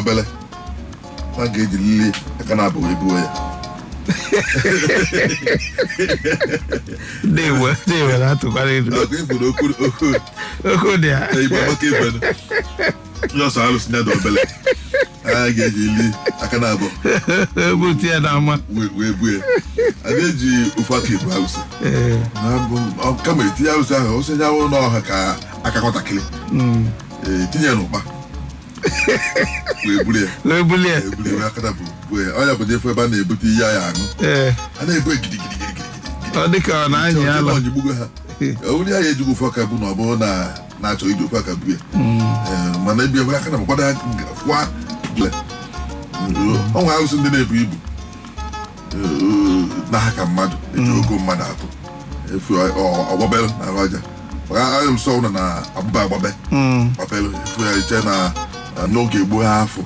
Obele a ga-eji lili aka na abụ wee buo ya. Ndewo, ndewo na-atụkwara ilu. Ọkụ ifuru okwu okwu. Okwu dị ya. Igbo amaka ifenu ndị ọsọ alụsị ya dị obele, a ga-eji li aka na abụ Bute ya n'ama. Wee buo ya. A na-eji ofu aka ebu alụsị. Kama etinye alụsị ahụ ose nyanwụ n'ọha ka aka nwatakịrị. Ee, tinye ya n'ụkpa wee buru ya. Wee bulie ya. Wee buru ya, wee aka na bụ buo ya. Ọnya bụ jefu ebe a na-ebute ihe ya aṅụ. A na-ebu gidigidigidi. Ọ dị ka ọ na-anyị ala. Onyigbugo ha onye ya ejighị ofu aka bụ na ọ bụrụ na na-achọ iji ofu aka bu ya. Ee, mana ebi ewere aka na kwado kwa ọnwa arụsị ndị na-ebu ibu. Ee, na ha ka mmadụ eji ogo mmadụ atụ efu ọgbabelu na ahụ aja maka arụsị ọbụla na agbụba agbabe gbabelu efu ya iche na n'oge gboo ha afọ.